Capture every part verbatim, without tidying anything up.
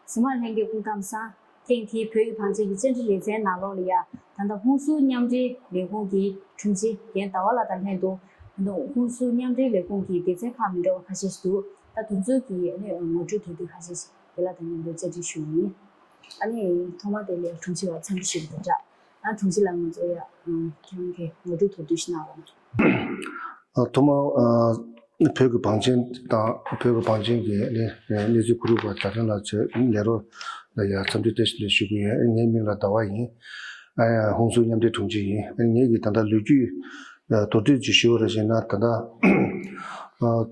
གཟིགས་མོ་བ་ལྷན་རྒྱས་སྐུ་ཁམས་བཟང་། ཐེངས་འདིའི་བོད་ཀྱི་བང་ཆེན་གྱི་བཅར་འདྲི་ལེ་ཚན་ནང་ལོགས་ལ་ཡ། ད་ལྟ་ཧུན་སུར་མཉམ་འབྲེལ་ལས་ཁུངས་ཀྱི་དྲུང་ཆེ་རྒན་ཟླ་བ་ལགས་དང་ལྷན་དུ། ད་ལྟ་ཧུན་སུར་མཉམ་འབྲེལ་ལས་ཁུངས་ཀྱི་སྡེ་ཚན་ཁག་མི་འདྲ་བ་ཁ་ཤས་ཤིག་འདུག་ད་དེ་ཚོ་གི་ཨ་ནི་ངོ་སྤྲོད་དེ་དུས་ཁ་ཤས་ཤིག་རྒན་ལགས་དང་མཉམ་དུ་བཅར་འདྲི་ཞུ་ཡ་ཡིན། ཨ་ནི་ཐོག་མར་དེ་ལ་དྲུང་ཆེ་ལགས་འཚམས་འདྲི་ཞུ་གི་འདུག་དྲ། ཨ་དྲུང་ཆེ་ལགས་ང་ཚོ་ཡ་ཁྱེད་རང་གི་ངོ་སྤྲོད་དོ་དུས་ཤིག་གནང་རོགས། ཨ་ཐོག་མར་ཨ་བོད་ཀྱི་བང་ཆེན་དང་བོད་ཀྱི་བང་ཆེན་གྱི་ཨ་ནི་གནས་ཚུལ་གོ་རིམ་པ་དྲ་ཐེངས་ལ་བཅས་ལས་རོགས་ལ་ཡང་འཚམས་འདྲི་བཀྲ་ཤིས་བདེ་ལེགས་ཞུ་གི་ཡིན། ངའི་མིང་ལ་ཟླ་བ་ཡིན། ཨ་ཧུན་སུར་མཉམ་འབྲེལ་དྲུང་ཆེ་ཡིན། ཨ་ངེད་ཀྱི་ད་ལྟ་ལོ་རྒྱུས་མདོར་བསྡུས་ཅིག་ཞུ་བ་རེ་བྱས་ན། ད་ལྟ་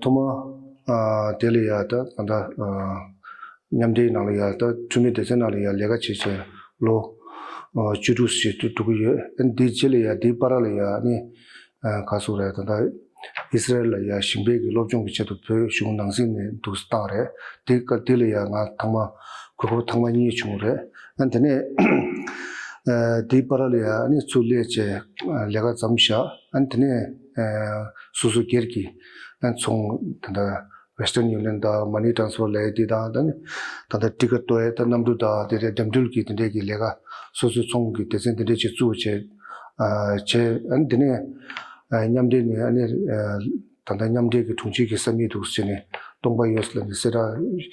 ཐོག་མར་དེ་ལ་ཡང་ད་ད་ལྟ་མཉམ་འབྲེལ་ནང་ལ་ཡང་ད་འཐུས་མི་སྡེ་ཚན་ནང་ལ་ཡང་ལས་ཀ་བྱས་བྱས་ལོ་བཅུ་དྲུག་ཞིག་འགྲོ་གི་ཡོད། འདིའི་རྗེས་ལ་ཡང་འདིའི་བར་ལ་ཡང་ནི་ག་སོགས་རེད། ད་ལྟ་ཨི་སི་རལ་ལ་ཡང་ཞིང་པའི་གི་སློབ་སྦྱོང་གི་ཆེད་དུ་བོད་གཞུང་ནང་སྲིད་ནས་འདུག་སེ་བཏང་རེད། དེ་སྐབས་དེ་ལ་ཡང་ང་ཐོག་མ་གོ་སྐབས་ཐོག་མ་གཉིས་བྱུང་རེད། ཨ་དེ་ནས་དེའི་བར་ལ་ཡང་ནི་ཚུར་སླེབས་བྱས་ལས་ཀ་མཚམས་བཞག་ཨ་དེ་ནས་སོ་སོ་སྒེར་གྱི་ཚོང་ད་ལྟ་Western Union དང་Money Transfer ལབ་ཡས་དེ་དང་། ད་ནི་ད་ལྟ་ཊི་ཀཊ་གཏོང་ཡས་དང་གནམ་གྲུ་དང་དེ་འདྲའི་འགྲེམས་སྟོན་གྱི་དེ་འདྲའི་གི་ལས་ཀ་སོ་སོའི་ཚོང་གི་སྡེ་ཚན་དེ་འདྲའི་ཅིག་བཙུགས་བྱས་བྱས། ཨ་ནི་དེ་ནས་མཉམ་འབྲེལ་ནས་ཨ་ནི་ད་ལྟ་མཉམ་འབྲེལ་གྱི་དྲུང་ཆེ་གི་ས་མིག་འདུག་ཟེར་ནས་སྟོང་པ་ཡོད་ལབ་ནས་གསལ་བསྒྲགས་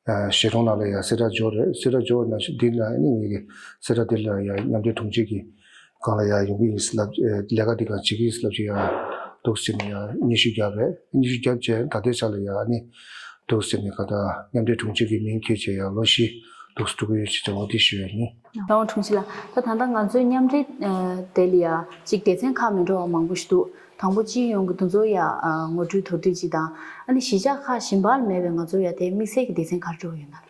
བཞེས་གྲོང་ནང་ལ་ཡང་གསལ་བསྒྲགས་འབྱོར་རེད། གསལ་བསྒྲགས་འབྱོར་ནང་བཞིན་འདི་ལ་ནི་ངེད་ཀྱི་གསལ་བསྒྲགས་དེ་ལ་ཡང་མཉམ་འབྲེལ་དྲུང་ཆེ་གི་སྒང་ལ་ཡང་ཡོང་གི་ཡིན་ལབ། ལས་ཀ་འདི་སྒང་བྱེད་ཀྱི་ཡིན་ལབ་ཅིག་ཡང་འདུག་ཟེར་ནས་ཡང་སྙན་ཞུ་བརྒྱབ་རེད། སྙན་ཞུ་བརྒྱབ་བྱས་ད་ལྟའི་ཆ་ལ་ཡང་ནི་འདུག་ཟེར་ནས་ག་ད་མཉམ་འབྲེལ་དྲུང་ཆེ་གི་མིང་འཁྱེར་བྱས་ཡང་ལོ་བཞི་འདུག་འགྲོ་གི་ཡོད་ཅེས་ཀྱང་འོ་དེ་ཞུ་ཡ་ཡིན། ལགས་འོང་དྲུང་ཆེ་ལགས། ད་ད་ལྟ་ང་ཚོའི་མཉམ་འབྲེལ་དེ་ལ་ཡང་གཅིག་སྡེ་ཚན་ཁག་མི་འདྲ་བ་མང་པོ་ཞིག་འདུག་དང་པོ་སྤྱི་ཡོངས་ཀྱི་དེ་ཚོ་ཡ་ཨ་ངོ་སྤྲོད་མདོར་བསྡུས་ཅིག་དང་། ཨ་ནི་གཞིས་ཆགས་ཁག་གཞན་པ་ལ་མེད་པའི་ང་ཚོ་ཡ་དེ་དམིགས་བསལ་གྱི་སྡེ་ཚན་ག་རེ་འདྲ་བོ་ཡོད་ན།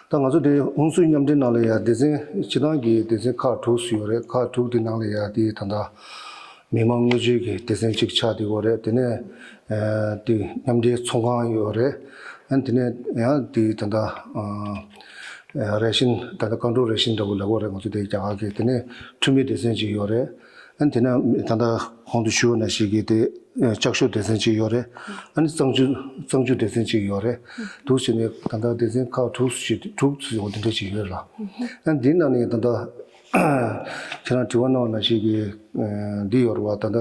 ད་ང་ཚོ་དེ་ཧུན་སུར་མཉམ་འབྲེལ་ནང་ལ་ཡ་སྡེ་ཚན་སྤྱི་བཏང་གི་སྡེ་ཚན་ཁག་དྲུག་ཙམ་ཡོད་རེད། ཁག་དྲུག་དེ་ནང་ལ་ཡ་དེ་ད་ལྟ་མི་མང་དངུལ་བཅོལ་གྱི་སྡེ་ཚན་གཅིག་ཆགས་བསྡད་ཡོད་རེད། དེ་ནས་ཨ་དེ་མཉམ་འབྲེལ་ཚོང་ཁང་ཡོད་རེད། ཨ་དེ་ནས་ཡང་དེ་ད་ལྟ་ཨ་རེ་ཤིན་ད་ལྟ་རྐང་བྲོ་རེ་ཤིན་འདྲ་བོ་ལབ་ཡོད་རེད། ང་ཚོ་དེ་རྒྱ་གར་གྱི། དེ་ནས་འཕྲུལ་མི་སྡེ་ཚན་གཅིག་ཡོད་རེད། ཨ་དེ་ནས་ད་ལྟ་གོང་དུ་ཞུས་པ་ནང་བཞིན་གྱི་དེ་ལྕགས་ཤོག་སྡེ་ཚན་གཅིག་ཡོད་རེད། ཨ་ནི་གཙང་ཆུ་གཙང་ཆུ་སྡེ་ཚན་གཅིག་ཡོད་རེད། འདུག་ཟེར་ནས་ད་ལྟ་སྡེ་ཚན་ཁག་དྲུག་ཙམ་དྲུག་ཙམ་ཡོད་འདི་འདྲ་ཅིག་ཡོད་ལ། ཨ་འདི་ནང་ནས་ད་ལྟ་ཁྱེད་རང་དྲི་བ་གནང་བ་ནང་བཞིན་གྱི་འདི་ཡོད་རེད་བ། ད་ལྟ་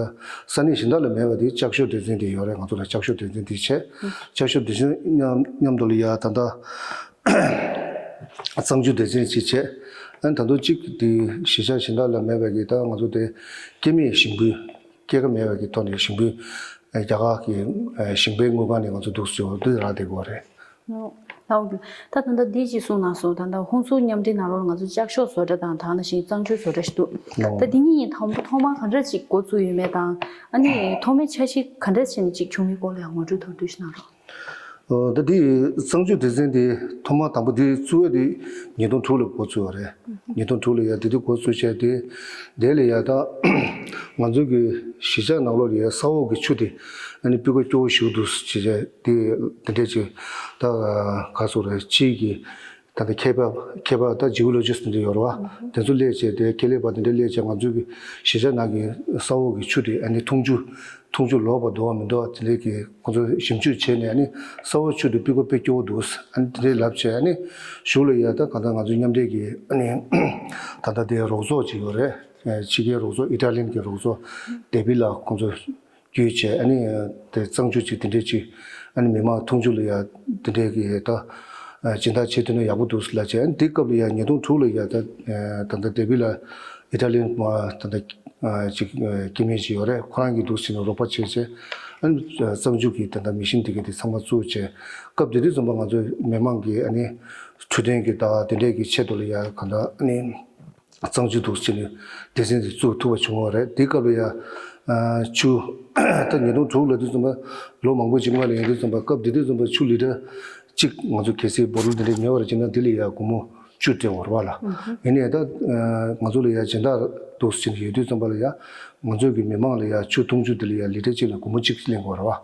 ས་གནས་གཞན་དག་ལ་མེད་པ་དེ་ལྕགས་ཤོག་སྡེ་ཚན་དེ་ཡོད་རེད། ང་ཚོ་ལ་ལྕགས་ཤོག་སྡེ་ཚན་དེ་བྱས། ལྕགས་ཤོག་སྡེ་ཚན་མཉམ་མཉམ་དུ་ལ་ཡ་ད་ལྟ་གཙང་ཆུ་སྡེ་ཚན་ཞིག་བྱས། ཨ་ནི་ད་དུང་གཅིག་དེ་གཞིས་ཆགས་གཞན་དག་ལ་མེད་པའི་གི་ད་ང་ཚོ་དེ་སྐྱེད་མེད་ཞིང་སྤོས་སྐྱེད་ཀ་མེད་པའི་གི་ཐོག་ནས་ཞིང་སྤོས་རྒྱ་གར་གི་ཞིང་པའི་དངུལ་ཁང་ནས་ང་ཚོ་འདུག་སེ་འདི་རག་བསྡད་ཀྱི་ཡོད་རེད། ལགས་འོང་། ད་ད་ལྟ་འདི་ཅིག་གསུངས་གནང་སོང་། ད་ལྟ་ཧུན་སུར་མཉམ་འབྲེལ་ནང་ལོགས་ལ་ང་ཚོ་ལྕགས་ཤོག་བཟོ་གྲྭ་དང་དེ་ནང་བཞིན་གཙང་ཆུ་བཟོ་གྲྭ་ཞིག་འདུག་ལགས་འོང་། ད་འདི་གཉིས་དང་པོ་ཐོག་མར་ག་འདྲ་ཅིག་འགོ་བཙུགས་ཡོད་མེད་དང་། ཨ་ནི་ཐོག་མའི་འཆར་གཞི་ག་འདྲ་བྱས་ནས་ཅིག་བྱུང་བའི་སྐོར་ལ་ཡང་ངོ་སྤྲོད་མདོར་བསྡུས་ཤིག་གནང་རོགས། ཨོ། ད་འདི་གཙང་ཆུ་སྡེ་ཚན་དེ་ཐོག་མ་དང་པོ་འདི་བཙུགས་པ་དེ་ཉིས་སྟོང་དྲུག་ལ་འགོ་བཙུགས་པ་རེད། ཉིས་སྟོང་དྲུག་ལ་ཡ་དེ་དུས་འགོ་བཙུགས་བྱས་ཏེ། དེ་ལ་ཡ་ད་ང་ཚོ་གི་གཞིས་ཆགས་ནང་ལོགས་ལ་ཡ་ས་འོག་གི་ཆུ་དེ་ཨ་ནི་སྤུས་ཀ་སྐྱོ་བོ་ཞིག་འདུག་ཟེར་བྱས་དེ་དེ་འདྲས་ཅིག་ད་ག་སོགས་རེད། ཕྱིའི་གི་ད་ལྟ་མཁས་པ་མཁས་པ་ད་ཇི་ཨོ་ལོ་ཇི་སི་ཊི་འདི་འདྲ་ཡོད་རེད་བ། དེ་ཚོ་སླེབས་བྱས་དེ་ཁེ་ལས་པ་དེ་འདྲ་སླེབས་བྱས་ང་ཚོའི་གི་གཞིས་ཆགས་ནང་གི་ས་འོག་གི་ཆུ་དེ་ཨ་ནི་འཐུང་ཆུ་འཐུང་ཆུ་ལོག་པ་འདུག་བ་མི་འདུག་བ་དེ་འདྲའི་གི་ཁོང་ཚོས་ཞིབ་འཇུག་བྱས་ནས་ཨ་ནི་ས་འོག་ཆུ་དེ་སྤུས་ཀ་དཔེ་སྐྱོ་བོ་འདུག་ཨ་ནི་དེ་འདྲའི་ལབ་བྱས། ཨ་ནི་གཞུག་ལ་ཡ་ད་གང་ལྟར་ང་ཚོ་མཉམ་འབྲེལ་གི་ཨ་ནི་ད་ལྟ་དེ་རོགས་ཚོགས་ཅིག་ཡོད་རེད། ཕྱི་རྒྱལ་རོགས་ཚོགས་ཨི་ཊ་ལི་ཡན་གྱི་རོགས་ཚོགས་དེ་བི་ལ་ཁོང་ཚོ་བརྒྱུད་བྱས། ཨ་ནི་དེ་གཙང་ཆུ་ཅིག་དེ་འདྲས་ཅིག་ཨ་ནི་མི་མང་འཐུང་ཆུ་ལ་ཡ་དེ་འདྲས་ཀྱི་ད་སྦྱིན་བདག་བྱེད་ཐུབ་ན་ཡག་པོ་འདུག་ལབ་བྱས། ཨ་ནི་དེ་སྐབས་ལ་ཡ་ཉིས་སྟོང་དྲུག་ལ་ཡ་ད་ད་ལྟ་དེ་བི་ལ་ཨི་ཊ་ལི་ཡན་མ་ད་ལྟ་ཅིག་སྐྱེ་དམན་ཅིག་ཡོད་རེད། ཁོ་རང་གིས་འདུག་ཟེར་ནས་རོགས་པ་བྱས་བྱས། ཨ་ནི་གཙང་ཆུ་གི་ད་ལྟ་མི་ཤིན་དེ་ག་དེ་ཚང་མ་བཙུགས་བྱས། སྐབས་དེ་དུས་ཙམ་པ་ང་ཚོ་མི་མང་གི་ཨ་ནི་འཕྲོད་བསྟེན་གྱི་ད་དེ་འདྲས་ཀྱི་ཆེད་དུ་ལ་ཡ་གང་ལྟར་ཨ་ནི། གཙང་ཆུ་འདུག་ཟེར་ནས་སྡེ་ཚན་དེ་བཙུགས་ཐུབ་པ་བྱུང་བ་རེད། དེ་སྐབས་ལ་ཡ་ཨ་ཆུ་ད་ཉིས་སྟོང་དྲུག་ལ་དུས་ཙམ་པ་ལོ་མང་པོ་ཅིག་སྔོན་ལ་ཡིན་དུས་ཙམ་པ་སྐབས་དེ་དུས་ཙམ་པ་ཆུ་ལི་ཊར་གཅིག་ང་ཚོ་གལ་སྲིད་བོ་ཊལ་དེ་འདྲས་ཉོ་བར་བྱེད་ན་དེ་ལ་ཡ་སྒོར་མོ་བཅུ་སྤྲད་པ་རེད་བ་ལ། ཡིན་ནའི་ད་ང་ཚོ་ལ་ཡ་སྦྱིན་བདག་འདུག་ཟེར་ནས་ཡོད་དུས་ཙམ་པ་ལ་ཡ་ང་ཚོ་གི་མི་མང་ལ་ཡ་ཆུ་འཐུང་ཆུ་དེ་ལ་ཡ་ལི་ཊར་གཅིག་ལ་སྒོར་མོ་གཅིག་ལེན་དགོས་རེད་བ།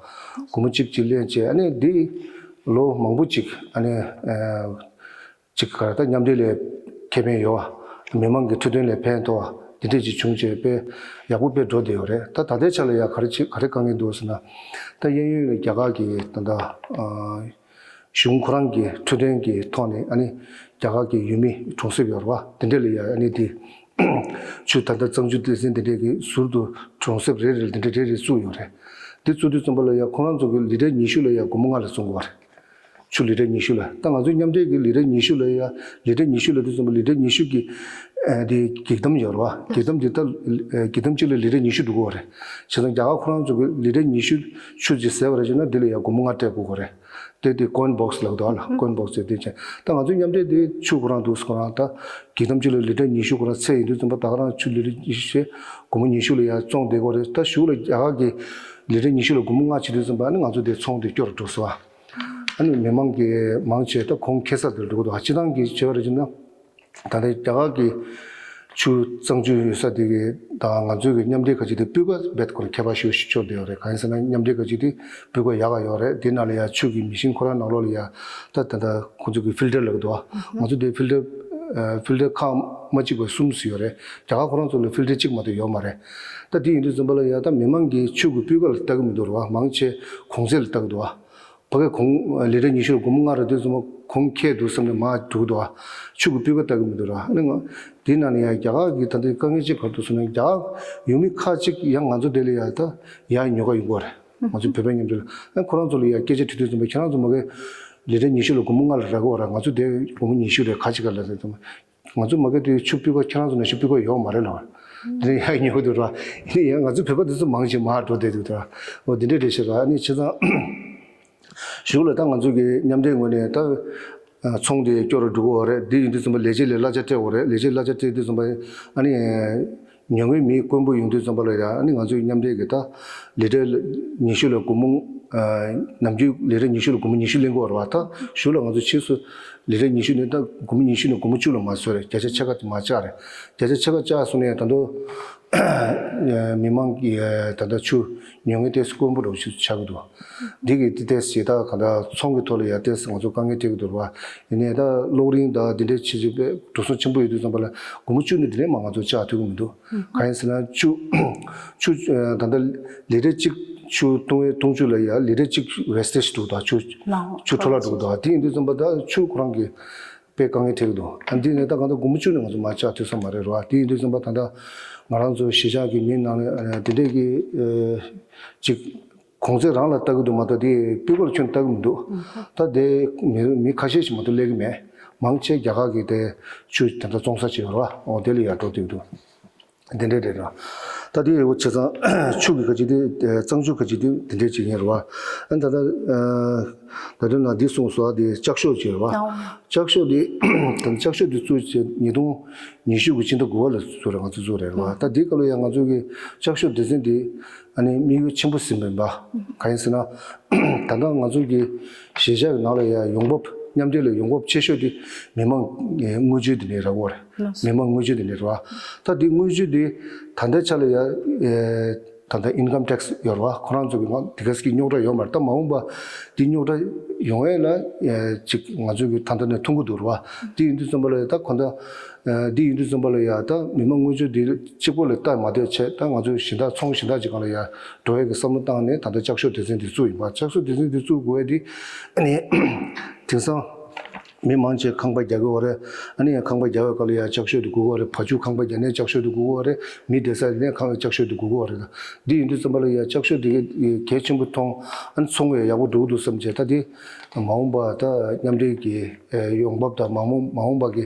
སྒོར་མོ་གཅིག་གཅིག་ལེན་བྱས། ཨ་ནི་འདི་ལོ་མང་པོ་ཅིག་ཨ་ནི་ཨ། ཅིག་ག་རེ་ད་མཉམ་འབྲེལ་ལ་ཁེ་ཕན་ཡོད་པ། མི་མང་གི་འཕྲོད་བསྟེན་ལ་ཕན་ཐོགས་པ་འདི་འདྲས་ཅིག་བྱུང་བྱས་དཔེ་ཡག་པོ་དཔེ་འགྲོ་བསྡད་ཡོད་རེད། ད་ད་ལྟའི་ཆ་ལ་ཡ་ག་རེ་བྱེད་ག་རེ་དཀའ་ངལ་འདུག་ཟེར་ན། ད་གཡས་གཡོན་ལ་རྒྱ་གར་གྱི་ད་ལྟ་ཨ་ གཞུང་ཁོ་རང་གི་འཕྲོད་བསྟེན་གྱི་ཐོག་ནས་ཨ་ནི་རྒྱ་གར་གྱི་ཡུལ་མི་གྲོང་གསེབ་ཡོད་རེད་བ། དེ་འདྲ་ལ་ཡ་ཨ་ནི་དེ་ཆུ་ད་ལྟ་གཙང་ཆུ་སྡེ་ཚན་དེ་འདྲས་ཀྱི་ཟུར་དུ་གྲོང་གསེབ་རེ་རེ་ལ་དེ་འདྲས་རེ་རེ་བཙུགས་ཡོད་རེད། དེ་བཙུགས་དུས་ཙམ་པ་ལ་ཡ་ཁོ་རང་ཚོ་གི་ལི་ཊར་ཉི་ཤུ་ལ་ཡ་སྒོར་མོ་ལྔ་ལ་བཙོང་གི་ཡོད་རེད། ཆུ་ལི་ཊར་ཉི་ཤུ་ལ། ད་ང་ཚོའི་མཉམ་འབྲེལ་གྱི་ལི་ཊར་ཉི་ཤུ་ལ་ཡ་ལི་ཊར་ཉི་ཤུ་ལ་དུས་ཙམ་པ་ལི་ཊར་ཉི་ཤུ་གི་ཨ་དེ་གེགས་དམ་ཡོད་རེད་བ། གེགས་དམ་དེ་ད་ཨ་གེགས་དམ་གཅིག་ལ་ལི་ཊར་ཉི་ཤུ་འགྲོ་གི་ཡོད་རེད། བྱས་ཙང་རྒྱ་གར་ཁོ་རང་ཚོ་གི་ལི་ཊར་ཉི་ཤུ་ཆུ་ཅིག་ཟས་པ་རེད་བྱས་ན་དེ་ལ་ཡ་སྒོར་མོ་ལྔ་སྤྲད་དགོས་ཀྱི་རེད། དེ་དེ་ཀོ་ཡིན་བོག་སི་ལབ་འདུག་ཨ་ལ། ཀོ་ཡིན་བོག་སི་དེ་བྱས། ད་ང་ཚོའི་མཉམ་འབྲེལ་དེ་ཆུ་ཁོ་རང་འདུག་ཁོ་རང་ད་གེགས་དམ་གཅིག་ལ་ལི་ཊར་ཉི་ཤུ་ཁོ་རང་ཚད་ཡིན་དུས་ཙམ་པ་ད་ག་རང་ཆུ་ལི་ཊར་ཉི་ཤུ་བྱས་སྒོར་མོ་ཉི་ཤུ་ལ་ཡ་བཙོང་བསྡད་ཀྱི་ཡོད་རེད། ད་གཞུག་ལ་རྒྱ་གར་གྱི་ལི་ཊར་ཉི་ཤུ་ལ་སྒོར་མོ་ལྔ་བྱེད་དུས་ཙམ་པ་ཨ་ནི་ང་ཚོ་དེ་ཚོང་དེ་སྐྱོ་རུ་འགྲོ་སོང་ཨ། ཨ་ནི་མི་མང་གི་མང་ཆེ་ད་གོང་ཁེ་ས་དེར་འགྲོ་གི་འདུག་སྤྱི་བཏང་གི་བྱས་པ་རེད་ཅེ་ན། ད་ལྟ་རྒྱ་གར་གྱི་ཆུ་གཙང་ཆུ་ཡོད་ས་དེ་གི་དང་ང་ཚོའི་གི་མཉམ་འབྲེལ་ཁ་ཅིག་དེ་སྤུས་ཀ་རྦད་ཁོ་རང་ཁྱད་པར་ཞེ་པོ་ཞིག་ཤོར་བསྡད་ཡོད་རེད། གང་ཡིན་ཟེར་ན་མཉམ་འབྲེལ་ཁ་ཅིག་དེ་སྤུས་ཀ་ཡག་ག་ཡོད་རེད། དེ་ནང་ལ་ཡ་ཆུ་གི་མི་ཤིན་ཁོ་རང་ནང་ལོགས་ལ་ཡ་ད་ད་ལྟ་ཁོ་ཚོ་གི་ཕིལ་ཊར་ལབ་གི་འདུག་ང་ཚོ་དེ་ཕིལ་ཊར་ཕིལ་ཊར་ཁག་མ་གཅིག་པ་གསུམ་ཙམ་ཡོད་རེད། རྒྱ་གར་ཁོ་རང་ཚོ་ལ་ཕིལ་ཊར་གཅིག་མ་གཏོགས་ཡོད་མ་རེད། ད་དེ་ཡིན་དུས་ཙམ་པ་ལ་ཡ་ད་མི་མང་གིས་ཆུ་གི་སྤུས་ཀ་ལ་ལྟ་གི་མི་འདུག་རེད་བ། མང་ཆེ་གོང་ཚད་ལ་ལྟ་གི་འདུག་བ། ཕ་གི་གོང་ལི་ཊར་ཉི་ཤུ་ལ་སྒོར་མོ་ལྔ་རེད་དུས་ཙམ་པ་གོང་ཁེ་འདུག་བསམ་ནས་མར་འགྲོ་གི་འདུག་ཨ། ཆུ་གི་སྤུས་ཀ་ལྟ་གི་མི་འདུག་ར། ཨ་ནི་ང་དེའི་ནང་ནས་ཡང་རྒྱ་གར་གྱི་ད་ལྟའི་དཀའ་ངལ་ཅིག་ག་རེ་འདུག་ཟེར་ན་རྒྱ་གར་ཡུལ་མི་ཁག་ཅིག་ཡང་ང་ཚོ་དེ་ལ་ཡང་ད་ཡར་ཉོ་ག་ཡོང་གི་རེད། ང་ཚོ་བོད་པའི་མཉམ་འབྲེལ་ལ། ཨ་ཁོ་རང་ཚོ་ལ་ཡང་སྐད་ཆ་དྲིས་དུས་ཙམ་པ་ཁྱེད་རང་ཚོ་མ་གི་ལི་ཊར་ཉི་ཤུ་ལ་སྒོར་མོ་ལྔ་ལ་རག་གི་ཡོད་ར། ང་ཚོ་དེ་སྒོར་མོ་ཉི་ཤུ་རེད་ག་ཅིག་ག་ལ་རེད་དུས་ཙམ་པ། ང་ཚོ་མ་གི་དེ་ཆུ་སྤུས་ཀ་ཁྱེད་རང་ཚོ་ནང་བཞིན་སྤུས་ཀ་ཡོད་མ་རེད་ལ། དེ་ནས་ཡར་ཉོ་གི་འདུག་ར། ཡིན་ན་ཡང་ང་ཚོ་བོད་པ་དེ་ཚོ་མང་ཆེ་མར་འགྲོ་བསྡད་འདུག་ད། འོ་དེ་འདྲས་རེད་ཤག་ར། ཨ་ནི་བྱས་ཙང་གཞུག་ལ་ད་ང་ཚོ་གི་མཉམ་འབྲེལ་ངོས་ནས་ད་ཚོང་དེ་སྐྱོ་རུ་འགྲོ་གི་ཡོད་རེད། དེ་ཡིན་དུས་ཙམ་པ་ལས་བྱེད་ལ་གླ་ཆ་སྤྲད་དགོས་རེད། ལས་བྱེད་གླ་ཆ་སྤྲད་དུས་ཙམ་པ་ཨ་ནི་ཉོ་མཁན་མི་དཀོན་པོ་ཡོང་དུས་ཙམ་པ་ལ་ཡ་ཨ་ནི་ང་ཚོའི་མཉམ་འབྲེལ་གི་ད་ལི་ཊར་ཉི་ཤུ་ལ་སྒོར་མོ་ནམ་རྒྱུན་ལི་ཊར་ཉི་ཤུ་ལ་སྒོར་མོ་ཉི་ཤུ་ལེན་གི་ཡོད་རེད་བ། ད་གཞུག་ལ་ང་ཚོ་ཕྱིས་སུ་ལི་ཊར་ཉི་ཤུ་ནས་ད་སྒོར་མོ་ཉི་ཤུ་ནས་སྒོར་མོ་བཅུ་ལ་མར་བཟོས་རེད། བརྒྱ་ཆ་ཕྱེད་ཀ་དེ་མར་བཅག་རེད། བརྒྱ་ཆ་ཕྱེད་ཀ་བཅག་སོང་ནས་ད་དུང་མི་མང་གི་ད་ལྟ་ཆུ་ཉོ་མཁན་ཏོག་ཙམ་དཀོན་པོ་འདྲ་བོ་ཞིག་ཆགས་ཀྱི་འདུག་འདི་གི་དེ་ཏོག་ཙམ་ཞེ་དྲག་གང་ལྟར་ཚོང་གི་ཐོག་ལ་ཡ་ཏོག་ཙམ་ང་ཚོ་དཀའ་ངལ་འཕྲད་ཀྱི་འདུག་ར། ཡིན་ནའི་ད་གློག་རིན་དང་འདི་འདྲའི་ཕྱི་ཕྱི་པའི་འགྲོ་སོང་ཆེན་པོ་ཡོད་དུས་ཙམ་པ་ལ་སྒོར་མོ་བཅུ་ནས་དེ་ནས་མར་ང་ཚོ་བཅག་ཐུབ་ཀྱི་མི་འདུག་གང་ཡིན་ཟེར་ན་ཆུ་ཆུ་ད་ལྟ་ལི་ཊར་གཅིག་ཆུ་བཏུང་བའི་བཏུང་ཆུ་ལ་ཡ་ལི་ཊར་གཅིག་ཝེ་སི་ཊེ་ཇི་འདུག་ད་ཆུ་ཆུ་འཕྲོ་བརླག་འགྲོ་གི་འདུག་དེ་ཡིན་དུས་ཙམ་པ་ད་ཆུ་ཁོ་རང་གི་དཔེ་དཀའ་ངལ་འཕྲད་ཀྱི་འདུག་ཨ་འདི་ནས་ད་གང་ལྟར་སྒོར་མོ་བཅུ་ནས་ང་ཚོ་མར་བཅག་ཐུབ་ས་མ་རེད་ར། དེ་ཡིན་དུས་ཙམ་པ་ད་ལྟ་ང་རང་ཚོ་གཞིས་ཆགས་ཀྱི་མི་ནང་ནས་དེ་འདྲས་ཀྱི་ཅིག་གོང་ཚད་རང་ལ་ལྟ་གི་འདུག་མ་གཏོགས་དེ་སྤུས་ཀ་ལ་ཁྱོན་ལྟ་གི་མི་འདུག་ད་དེ་མི་མི་ཁ་ཤས་ཤིག་མ་གཏོགས་སླེབས་ཀྱི་མེད། མང་ཆེ་རྒྱ་གར་གྱི་དེ་ཆུ་དེ་འདྲ་བཙོང་ས་ཅིག་ཡོད་ར་བ། འོ་དེ་ལ་ཡར་འགྲོ་བསྡད་འདུག་དེ་འདྲས་རེད་ར། ད་དེ་འོ་བྱས་ཙང་ཆུ་གི་ཁ་ཅིག་དེ་གཙང་ཆུ་ཁ་ཅིག་དེ་དེ་འདྲས་ཅིག་ཡིན་ར་བ། ཨ་ད་ད་ད་དུང་ན་འདི་གསུངས་སོ། ཨ་དེ་ལྕགས་ཤོག་ཅིག་ཡོད་ར་བ། ལྕགས་ཤོག་དེ་ད་ལྕགས་ཤོག་དེ་བཙུགས་བྱས་ཉིས་སྟོང་ཉི་ཤུ་གི་ཕྱི་ཟླ་དགུ་པ་ལ་བཙུགས་རེད། ང་ཚོ་བཙུགས་རེད་ར་བ། ད་དེ་སྐབས་ལ་ཡང་ང་ཚོ་གི་ལྕགས་ཤོག་སྡེ་ཚན་དེ་ཨ་ནི་དམིགས་ཡུལ་ཆེན་པོ་ཟིན་པ་ཡིན་པ། གང་ཡིན་ཟེར་ན། ད་ལྟ་ང་ཚོ་གི་གཞིས་ཆགས་ཀྱི་ནང་ལ་ཡང་ཡོང་འབབ་མཉམ་འབྲེལ་ལ་ཡོང་འབབ་ཆེ་ཤོས་དེ་མི་མང་དངུལ་བཅོལ་དེ་ནས་རག་གི་ཡོད་རེད། མི་མང་དངུལ་བཅོལ་དེ་ནས་རེད་བ། ད་དེ་དངུལ་བཅོལ་དེ་ད་ལྟའི་ཆ་ལ་ཡང་ད་ལྟ་ཨིན་ཀམ་ཊེག་སི་ཡོད་རེད་བ། ཁོ་རང་ཚོ་གི་ང་དེ་ག་ཙམ་གྱི་རྙོག་དྲ་ཡོད་མ་རེད། ད་མ་འོངས་པ་དེ་རྙོག་དྲ་ཡོང་ཡས་ལ་ཅིག་ང་ཚོ་གི་ད་ལྟ་ནས་མཐོང་གི་འདུག་རེད་བ། དེ་ཡིན་དུས་ཙམ་པ་ལ་ད་གང་ལྟར། འདི་ཡིན་དུས་ཙམ་པ་ལ་ཡ་ད་མི་མང་དངུལ་བཅོལ་འདི་གཅིག་པོ་ལ་ལྟ་མ་སྡོད་བྱས། ད་ང་ཚོའི་གཞན་དག་ཚོང་གཞན་དག་ཅིག་སྒང་ལ་ཡ་འགྲོ་ཡས་ཀྱི་བསམ་བློ་བཏང་ནས་ད་ལྟ་ལྕགས་ཤོག་སྡེ་ཚན་འདི་བཙུགས་ཡིན་པ། ལྕགས་ཤོག་སྡེ་ཚན་འདི་བཙུགས་དགོས་ཡས་འདི་ཨ་ནི་དེང་སང་མི་མང་ཆེ་ཁང་པ་རྒྱག་གི་ཡོད་རེད། ཨ་ནི་ཡང་ཁང་པ་རྒྱག་པའི་སྐབས་ལ་ཡ་ལྕགས་ཤོག་འདི་དགོས་ཀྱི་ཡོད་རེད། བ་ཕྱུགས་ཁང་པ་རྒྱག་ནའི་ལྕགས་ཤོག་འདི་དགོས་ཀྱི་ཡོད་རེད། མི་བསྡད་ས་ནས་ཁང་པའི་ལྕགས་ཤོག་འདི་དགོས་ཀྱི་ཡོད་རེད། ད་འདི་ཡིན་དུས་ཙམ་པ་ལ་ཡ་ལྕགས་ཤོག་འདི་གལ་ཆེན་པོ་མཐོང་། ཨ་ནི་ཚོང་བས་ཡག་པོ་འགྲོ་གི་འདུག་བསམ་བྱས། ད་འདི་མ་འོངས་པ་ད་མཉམ་འབྲེལ་གྱི་ཡོང་འབབ་དང་མ་འོངས་མ་འོངས་པ་གི་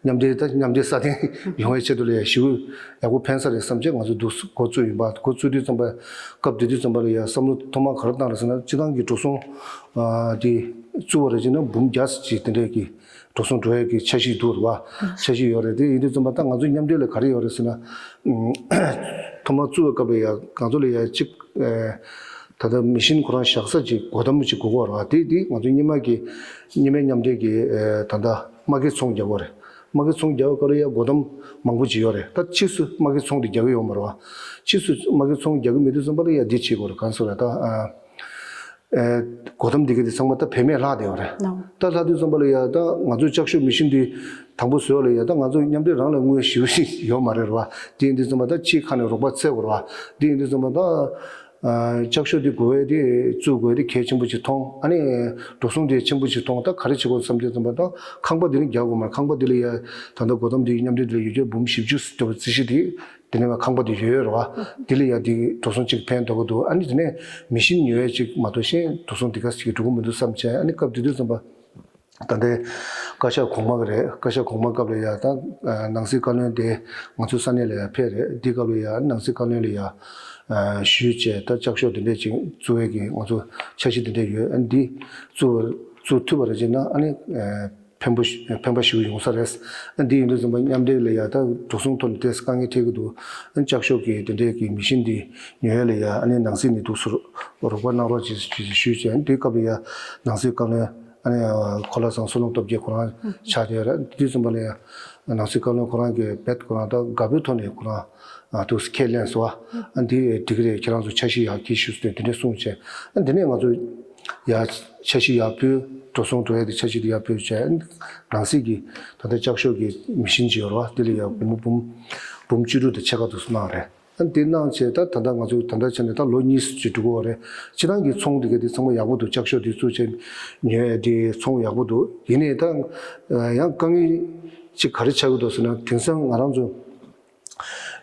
མཉམ་འབྲེལ་ད་མཉམ་འབྲེལ་སྲ་བརྟན་ཡོང་བའི་ཆེད་དུ་ལ་ཡ་ཞེ་པོ་ཡག་པོ་ཕན་ས་རེད་བསམ་བྱས་ང་ཚོ་འདུག་འགོ་བཙུགས་ཡིན་པ། འགོ་བཙུགས་དུས་ཙམ་པ་སྐབས་དེ་དུས་ཙམ་པ་ལ་ཡ་བསམ་བློ་ཐོག་མར་ག་རེ་བཏང་རེད་ཟེར་ན། སྤྱི་བཏང་གི་འགྲོ་སོང་དེ་བཙུགས་པ་རེད་ཅེ་ན་འབུམ་བརྒྱ་ཅིག་དེ་འདྲས་ཀྱི་འགྲོ་སོང་འགྲོ་ཡས་ཀྱི་འཆར་གཞི་འདུག་རེད་བ། འཆར་གཞི་ཡོད་རེད། དེ་ཡིན་དུས་ཙམ་པ་ད་ང་ཚོ་མཉམ་འབྲེལ་ལ་ག་རེ་ཡོད་རེད་ཟེར་ན། ཐོག་མར་བཙུགས་པའི་སྐབས་ལ་ཡ་ང་ཚོ་ལ་ཡ་གཅིག་ད་ལྟ་མི་ཤིན་ཁོ་རང་བཞག་ས་ཅིག་སྒོ་འགྲམ་ཅིག་དགོས་ཀྱི་ཡོད་རེད་བ། དེ་དེ་ང་ཚོ་སྔོན་མ་གི་སྔོན་མའི་མཉམ་འབྲེལ་གྱི་ད་ལྟ་མ་གི་ཚོང་རྒྱག་གི་ཡོད་རེད། མ་གི་ཚོང་རྒྱག་པའི་སྐབས་ལ་ཡ་སྒོ་འགྲམ་མང་པོ་ཅིག་ཡོད་རེད། ད་ཕྱིས་སུ་མ་གི་ཚོང་དེ་རྒྱག་གི་ཡོད་མ་རེད་བ། ཕྱིས་སུ་མ་གི་ཚོང་རྒྱག་གི་མེད་དུས་ཙམ་པ་ལ་ཡ་འདི་བྱེད་དགོས་རེད། གང་ཟེར་རེད་ད། སྒོ་འགྲམ་འདི་ག་དེ་ཚང་མ་ད་བེད་མེད་ལྷག་བསྡད་ཡོད་རེད། ད་ལྷག་དུས་ཙམ་པ་ལ་ཡ་ད་ང་ཚོའི་ལྕགས་ཤོག་མི་ཤིན་འདི་དང་པོ་བཟོས་ལ་ཡ་ད་ང་ཚོ་མཉམ་འབྲེལ་རང་ལ་དངུལ་ཞེ་པོ་ཞིག་ཡོད་མ་རེད་བ། དེ་ཡིན་དུས་ཙམ་པ་ད་ཕྱིའི་ཁ་ནས་རོགས་པ་འཚོལ་དགོས་རེད་བ། དེ་ཡིན་དུས་ཙམ་པ་ད་ ཨ་ལྕགས་ཤོག་འདི་དགོས་ཡས་དེ་བཙུགས་དགོས་ཡས་དེ་གལ་ཆེན་པོ་ཅིག་མཐོང་། ཨ་ནི་འགྲོ་སོང་དེ་ཆེན་པོ་ཅིག་མཐོང་། ད་ག་རེ་བྱེད་དགོས་བསམ་དུས་ཙམ་པ་ད་ཁང་པ་འདི་ནི་རྒྱག་དགོས་མ་རེད། ཁང་པ་འདི་ལ་ཡ་ད་ལྟ་སྒོ་འདོམ་འདི་མཉམ་འབྲེལ་འདི་ལ་ཡོད་རྒྱུ་འབུམ་བཞི་བཅུ་ཟེར་བའི་རྩིས་གཞི་དེ་དེ་ནས་ཁང་པ་དེ་ཡོད་ཡོད་རེད་བ། དེ་ལ་ཡ་དེ་འགྲོ་སོང་ཅིག་ཕན་ཐོགས་ཀྱི་འདུག། ཨ་ནི་དེ་ནས་མི་ཤིན་ཉོ་ཡས་ཅིག་མ་གཏོགས་གཞན་འགྲོ་སོང་དེ་ག་ཟིག་འགྲོ་གི་མི་འདུག་བསམ་བྱས། ཨ་ནི་སྐབས་དེ་དུས་ཙམ་པ། ད་ལྟའི་བཀའ་ཤག་གོང་མ་གི་རེད། བཀའ་ཤག་གོང་མ་སྐབས་ལ་ཡ་ད་ནང་སྲིད་བཀའ་བློན་དེ་ང་ཚོའི་ས་གནས་ལ་ཡ་ཕེབས་རེད། འདི་སྐབས་ལ་ཡ་ནང་སྲིད་བཀའ་བློན་ལ་ཡ་ཞུས་བྱས། ད་ལྕགས་ཤོག་དེ་འདྲས་ཅིག་བཙུགས་ཡས་ཀྱི་ང་ཚོ་འཆར་གཞི་དེ་འདྲས་ཡོད། ཨ་འདི་བཙུགས་བཙུགས་ཐུབ་པ་རེད་ཅེ་ན་ཨ་ནི་ཕན་པོ་ཕན་པ་ཞིག་ཡོང་ས་རེད། ཨ་འདི་ཡིན་དུས་ཙམ་པ་མཉམ་འབྲེལ་ལ་ཡ་ད་འགྲོ་སོང་ཐོག་ནས་ཏོག་ཙམ་དཀའ་ངལ་འཕྲད་ཀྱི་འདུག། ཨ་ལྕགས་ཤོག་གི་དེ་འདྲས་ཀྱི་མི་ཤིན་འདི་ཉོ་ཡས་ལ་ཡ་ཨ་ནི་ནང་སྲིད་ནས་ཏོག་ཙམ་རོགས་པ་གནང་རོགས་ཅེས་ཞུས་བྱས། ཨ་འདི་སྐབས་ལ་ཡ་ནང་སྲིད་བཀའ་བློན། ཨ་ནི་གོ་ལ་བཟང་བསོད་ནམས་སྟོབས་རྒྱལ་ཁོ་རང་ཆགས་བསྡད་ཡོད་རེད། དེ་དུས་ཙམ་པ་ལ་ཡང་ནང་སྲིད་བཀའ་བློན་ཁོ་རང་གིས་རྦད་ཁོ་རང་ད་དགའ་པོའི་ཐོག་ནས་ཁོ་རང་ཨ་ཏོག་ཙམ་ཁས་ལེན་སོང་བ། ཨ་འདི་འགྲིག་གི་རེད། ཁྱེད་རང་ཚོ་འཆར་གཞི་ཡག་གི་ཞུ་ཟེར་དེ་འདྲས་གསུངས་བྱས། ཨ་འདི་ནས་ང་ཚོ་ཡ་འཆར་གཞི་ཡག་པོའི་འགྲོ་སོང་འགྲོ་ཡ་དེ་འཆར་གཞི་དེ་ཡག་པོའི་བྱས། ཨ་ནང་སྲིད་ཀྱི་ད་ལྟ་ལྕགས་ཤོག་གི་མི་ཤིན་ཅིག་ཡོད་རེད་བ། དེ་ལ་ཡ་སྒོར་མོ་འབུམ་འབུམ་བཅུ་དྲུག་དང་ཕྱེད་ཀ་དུ་གནང་རེད། ཨ་འདི་གནང་བྱས་ད་ད་ལྟ་ང་ཚོ་ད་ལྟ་བྱས་ནས་ད་ལོ་གཉིས་ཅིག་འགྲོ་གི་ཡོད་རེད། སྤྱིར་བཏང་གི་ཚོང་འདི་ག་དེ་ཚང་མ་ཡག་པོ་འདུག། ལྕགས་ཤོག་འདི་བཙུགས་བྱས་ཉོས་དེ་ཚོང་ཡག་པོ་འདུག། ཡིན་ནའི་ད་ཡང་དཀའ་ངལ་ཅིག་ག་རེ་ཆགས་ཀྱི་འདུག་ཟེར་ན། དེང་སང་ང་རང་ཚོ་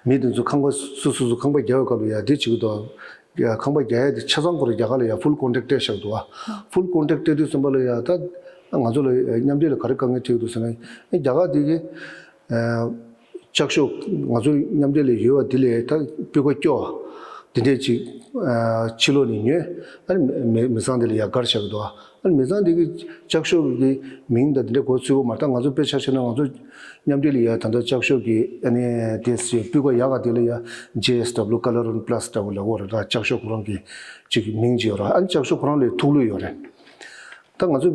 མི་དེ་ཚོ་ཁང་པ་སོ་སོ་སོ་ཁང་པ་རྒྱག་པའི་སྐབས་ལ་ཡ་དེ་བྱེད་ཀྱི་འདུག། ཡ་ཁང་པ་རྒྱག་ཡ་དེ་ཆ་ཚང་ཁོ་རང་རྒྱ་གར་ལ་ཡ་ཕུལ་ཀོན་ཊེག་སྤྲད་བཞག་འདུག། ཨ་ཕུལ་ཀོན་ཊེག་སྤྲད་དུས་ཙམ་པ་ལ་ཡ་ད་ང་ཚོ་ལ་མཉམ་འབྲེལ་ལ་ག་རེ་དཀའ་ངལ་འཕྲད་ཀྱི་འདུག་ཟེར་ན། རྒྱ་གར་དེ་གི་ལྕགས་ཤོག་ང་ཚོ་མཉམ་འབྲེལ་ལ་ཡོད་པ་དེ་ལས་ད་སྤུས་ཀ་སྐྱོ་བ་དེ་འདྲས་ཅིག་ཕྱི་ལོགས་ནས་ཉོས། ཨ་ནི་མི་མི་ཚང་དེ་ལ་ཡ་བསྒར་བཞག་གི་འདུག། ཨ་ནི་མི་ཚང་དེ་གི་ལྕགས་ཤོག་གི་མིང་དང་དེ་འདྲས་འགོ་ཚུགས་ཀྱི་མ་རེད། ད་ང་ཚོ་དཔེ་ཆ་བཞག་ན་ང་ཚོ་མཉམ་འབྲེལ་ལ་ཡ་ད་ལྟ་ལྕགས་ཤོག་གི་ཨ་ནི་དེ་སྤུས་ཀ་ཡག་ག་དེ་ལ་ཡ་ཇེ་ཨེས་ཌབ་ལུ་ཀ་ལར་ཨོན་པ་ལ་སི་ལབ་ཀྱི་ཡོད་རེད། ད་ལྕགས་ཤོག་ཁོ་རང་གི་ཅིག་མིང་ཅིག་ཡོད་རེད། ཨ་ནི་ལྕགས་ཤོག་ཁོ་རང་ལ་ཐུགས་ལུས་ཡོད་རེད། ད་ང་ཚོ་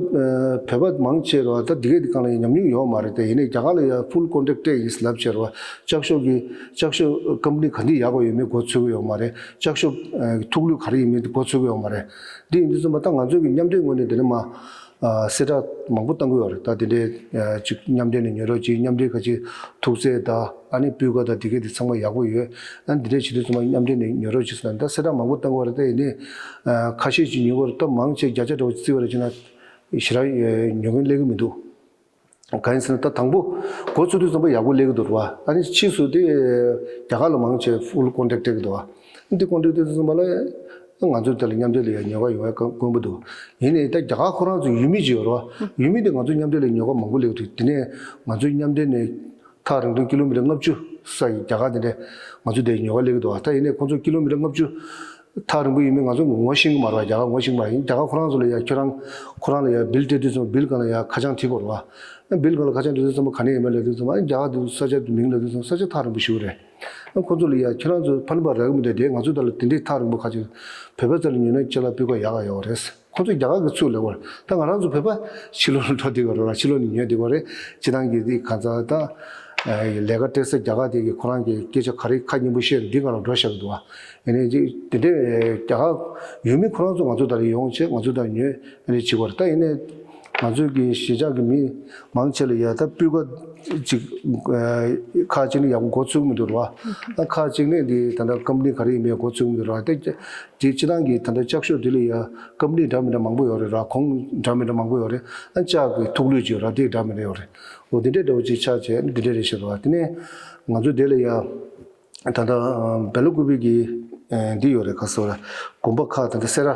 ཨ་བོད་པ་མང་ཆེ་རུ་ད་འདི་གའི་འདི་སྒང་ལ་ཡང་ཉམས་མྱོང་ཡོད་མ་རེད། དེ་ཡིན་ནའི་རྒྱ་གར་ལ་ཡང་ཕུལ་ཀོན་ཊེག་སྤྲད་ཡིན་ལབ་བྱས་རུ་ལྕགས་ཤོག་གི་ལྕགས་ཤོག་ཀམ་པ་ནི་ག་འདི་ཡག་པོ་ཡོད་མེད་མགོ་ཚོད་ཀྱི་ཡོད་མ་རེད། ལྕགས་ཤོག་ཨ་ཐུགས་ལུས་ག་རེ་ཡིན་མིན་དེ་མགོ་ཚོད་ཀྱི་ཡོད་མ་རེད། འདི་ཡིན་དུས་ཙམ་པ་ད་ང་ཚོ་གི་མཉམ་འབྲེལ་ངོས་ནས་འདི་ནས་མ་ཨ་གསལ་བསྒྲགས་མང་པོ་བཏང་གི་ཡོད་རེད། ད་དེ་འདྲའི་ཨ་ཅིག་མཉམ་འབྲེལ་ནས་ཉོ་རོགས་གྱིས། མཉམ་འབྲེལ་ག་ཅིག་ཐུགས་རྗེ་ད། ཨ་ནི་སྤུས་ཀ་དང་དེ་གའི་དེ་ཚང་མ་ཡག་པོ་ཡོད། ཨ་ནི་འདི་འདྲས་བྱེད་དུས་ཚང་མ་མཉམ་འབྲེལ་ནས་ཉོ་རོགས་བྱེད་ཟེར་ན་ད་གསལ་བསྒྲགས་མང་པོ་བཏང་གི་ཡོད་རེད། ད་ཡིན་ནའི་ཨ་ཁ་ཤས་ཅིག་ཉོ་གི་ཡོད་རེད། ད་མང་ཆེ་བརྒྱ་ཆ་འདྲ་བོ་ཅིག་བརྩིས་པ་རེད་བྱས་ན་ཞེ་དྲག་ཨ་ཉོ་མཁན་སླེབས་ཀྱི་མི་འདུག། གང་ཡིན་ཟེར་ན་ད་དང་པོ་འགོ་ཚུགས་དུས་ཙམ་པ་ཡག་པོ་སླེབས་ཀྱི་འདུག་རེད་བ། ཨ་ནི་ཕྱིས་སུ་དེ་རྒྱ་གར་ལ་མང་ཆེ་ཕུལ་ཀོན་ཊེག་སྤྲད་ཀྱི་འདུག་བ། ཨ་ནི་དེ་ཀོན་ཊེག་སྤྲད་དུས་ཙམ་པ་ལ་ང་ཚོ་དེ་ལ་མཉམ་འབྲེལ་ལ་ཡང་ཉོ་ག་ཡོང་བའི་དཀའ་དཀོན་པོ་འདུག། ཡིན་ནའི་ད་རྒྱ་གར་ཁོ་རང་ཚོ་ཡུལ་མི་ཅིག་ཡོད་རེད་བ། ཡུལ་མི་དེ་ང་ཚོ་མཉམ་འབྲེལ་ལ་ཉོ་ག་མང་པོ་སླེབས་ཀྱི་འདུག། དེ་ནས་ང་ཚོའི་མཉམ་འབྲེལ་ནས་ཐག་རིང་ཐུང་ཀི་ལོ་མི་ཊར་ལྔ་བཅུ་ས་ཡི་རྒྱ་གར་དེ་འདྲས་ང་ཚོ་དེ་ཉོ་ག་སླེབས་ཀྱི་འདུག་བ། ད་ཡིན་ནའི་ཁོང་ཚོ་ཀི་ལོ་མི་ཊར་ལྔ་བཅུ་ཐག་རིང་པོ་ཡིན་མིན་ང་ཚོ་ངོ་ཤེས་ཀྱི་མ་རེད་བ། རྒྱ་གར་ངོ་ཤེས་ཀྱི་མ་རེད། ཡིན་རྒྱ་གར་ཁོ་རང་ཚོ་ལ་ཡ་ཁྱོད་རང་ཁོ་རང་ལ་ཡ་བིལ་སྤྲད་དུས་ཙམ་པ་བིལ་སྒང་ལ་ཡ་ཁ་བྱང་བྲིས་དགོས་རེད་བ། བིལ་སྒང་ལ་ཁ་བྱང་བྲིས་དུས་ཙམ་པ་ག་ནས་ཡིན་མིན་ལབ་དུས་ཙམ་པ་རྒྱ་གར་དུ་ས་ཆ་དུ་མིང་ལབ་དུས་ཙམ་པ་ས་ཆ་ཐག་རིང་པོ་ཞིག་རེད། ཁོ་ཚོ་ལ་ཡ་ཁྱོད་རང་ཚོ་ཕ་ནི་པ་རག་གི་མི་འདུག། དེ་ང་ཚོ་ད་ལ་དེ་འདྲའི་ཐག་རིང་པོ་ཁ་ཅིག་བོད་པ་ཚོ་ལ་ཉོས་ན་ཅ་ལག་སྤུས་ཀ་ཡག་ག་ཡོད་རེད། ཁོ་ཚོ་རྒྱ་གར་གྱི་ཚུར་ལེན་དགོས་རེད། ད་ང་རང་ཚོ་བོད་པ་ཕྱི་ལོགས་ལ་འགྲོ་བསྡད་ཀྱི་རེད་བ། ཕྱི་ལོགས་ནས་ཉོས་བསྡད་ཀྱི་རེད། སྤྱིར་བཏང་གི་དེ་གང་ཟག་ད་ལས་ཀ་སྤྲད་ས་རྒྱ་གར་དེ་གི་ཁོ་རང་གི་སྐད་ཆ་ག་རེ་ཁ་སྙན་པོ་བཤད་འདི་ག་ལ་འགྲོ་བཞག་གི་འདུག་བ། ཡིན་ནའི་དེ་འདྲའི་རྒྱ་གར་ཡུལ་མི་ཁོ་རང་ཚོ་ང་ཚོ་ད་ལ་ཡོང་བྱས་ང་ཚོ་ད་ཉོས་ཨ་ནི་བྱེད་དགོས་རེད། ད་ཡིན་ནའི་ང་ཚོ་གི་གཞིས་ཆགས་ཀྱི་མི་མང་ཆེ་ལ་ཡ་ད་སྤུས་ཀ་ཅིག་ཁག་ཅིག་ནས་ཡག་པོ་འགོ་ཚུགས་མི་འདུག་ར། ཨ་ཁག་ཅིག་ནས་འདི་ད་ལྟ་ཀམ་པ་ནི་ག་རེ་ཡིན་མིན་འགོ་ཚུགས་མི་འདུག་ར། དེ་དེ་སྤྱིར་བཏང་གི་ད་ལྟ་ལྕགས་ཤོག་འདི་ལ་ཡ་ཀམ་པ་ནི་འདྲ་མི་འདྲ་མང་པོ་ཡོད་རེད་ར། གོང་འདྲ་མི་འདྲ་མང་པོ་ཡོད་རེད། ཨ་ལྕགས་ཀྱི་ཐུགས་ལུས་ཅིག་ཡོད་ར། དེ་འདྲ་མི་འདྲ་ཡོད་རེད། འོ་དེ་འདྲའི་འདྲ་བོ་ཅིག་ཆགས་བྱས་འདི་འདྲ་རེད་ཤག་ར། དེ་ནས་ང་ཚོ་དེ་ལ་ཡ། ད་ལྟ་སྦེལ་ཀོབ་པི་གི་འདི་ཡོད་རེད། ག་ཟེར་དགོན་པ་ཁག་ད་ལྟ་སེ་ར་